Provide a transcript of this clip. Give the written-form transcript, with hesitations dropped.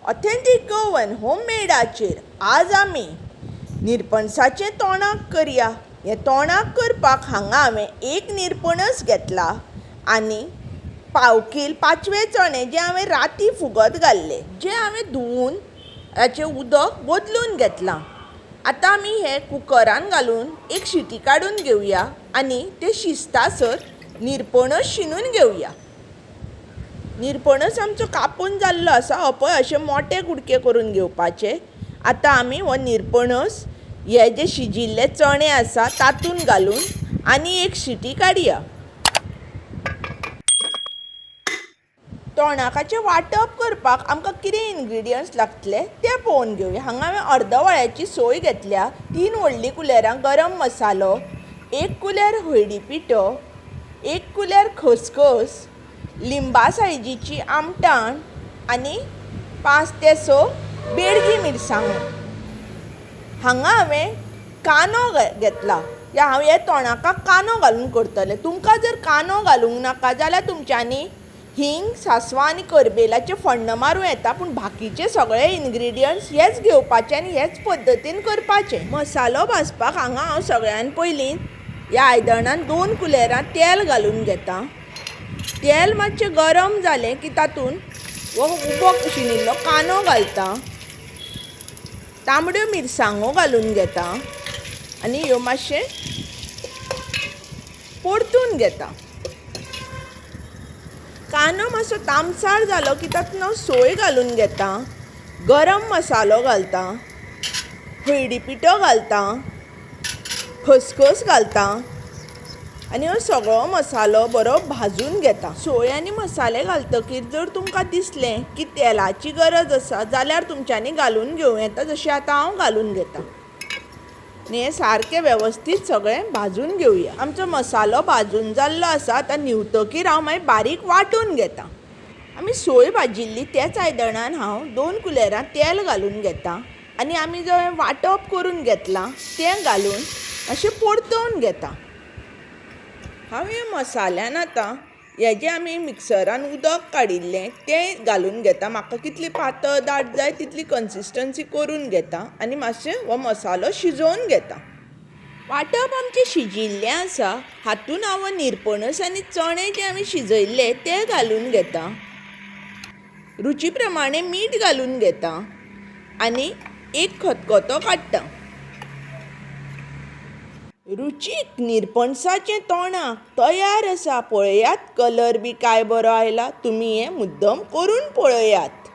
Authentic Goan होममेडाचेर आज आमी निरपणसाचें तोणाक करया. हें तोणाक करपाक हांगा हांवें एक निरपणस घेतला आनी पाव कील पांचवे चणे जे हांवें राती फुगत घाल्ले, जे हांवें धुवून हाचें उदक बदलून घेतलां. आतां आमी हें कुकरान घालून एक शिटी काडून घेवया आनी तें शिजतासर निरपणस शिनून घेवया. निरपणस आमचो कापून जाल्लो आसा, हो पळय अशे मोटे कुडके करून घेवपाचे. आतां आमी हो निरपणस हे जे शिजिल्ले चणे आसा तातूंत घालून आनी एक शिटी काडया. तोणाकाचें वांटप करपाक आमकां कितें इनग्रिडियंट्स लागतले ते पळोवन घेवया. हांगा हांवें अर्द वाळ्याची सोय घेतल्या, 3 व्हडलीं कुलेरां गरम मसालो, 1 कुलेर हळदी पिठो, 1 कुलेर खसखस, लिंबा सायजीची आमटाण आनी 5 ते 6 बेडगी मिरसांगो. हांगा हांवें कांदो घेतला. हांव हे तोणाकाक कांदो घालून करतलें. तुमकां जर कांदो घालूंक नाका जाल्यार तुमच्यांनी हिंग, सांसवां आनी करबेलाचें फोण्ण मारूं येता, पूण बाकीचे सगळे इनग्रिडियंट्स हेच घेवपाचे आनी हेच पद्दतीन करपाचे. मसालो भाजपाक हांगा हांव सगळ्यान पयलीं ह्या आयदनान 2 कुलेरां तेल घालून घेता. तेल मातशें गरम जालें की तातूंत हो उबो शिनिल्लो कांदो घालता, तांबड्यो मिरसांगो घालून घेता आनी ह्यो मातशें परतून घेता. कांदो मातसो तांबसार जालो की तातूंत हांव सोय घालून घेता, गरम मसालो घालता, हळदी पिठो घालता, खसखस घालता आनी हो सगळो मसालो बरो भाजून घेता. सोय आनी मसाले घालतकीर जर तुमकां दिसलें की तेलाची गरज आसा जाल्यार तुमच्यांनी घालून घेवं येता, जशें आतां हांव घालून घेता. आनी हें सारकें वेवस्थीत सगळें भाजून घेवया. आमचो मसालो भाजून जाल्लो आसा, आतां न्हिवतकीर हांव मागीर बारीक वांटून घेता. आमी सोय भाजिल्ली त्याच आयदनान हांव 2 कुलेरां तेल घालून घेता आनी आमी जो वांटप करून घेतलां तें घालून मातशें परतोवन घेता. हांव ह्या मसाल्यान आतां हें जें आमी मिक्सरान उदक काडिल्लें तें घालून घेता. म्हाका कितली पातळ दाट जाय तितली कन्सिस्टन्सी करून घेता आनी मातशें हो मसालो शिजोवन घेता. वांटप आमचें शिजिल्लें आसा, हातूंत हांव निरपणस आनी चणे जे आमी शिजयल्ले ते घालून घेता. रुची प्रमाणे मीठ घालून घेता आनी एक खतखतो काडटा. रुचीक निरपणसाचें तोणाक तयार आसा. पळयात कलर बी काय बरो आयला. तुमी हें मुद्दम करून पळयात.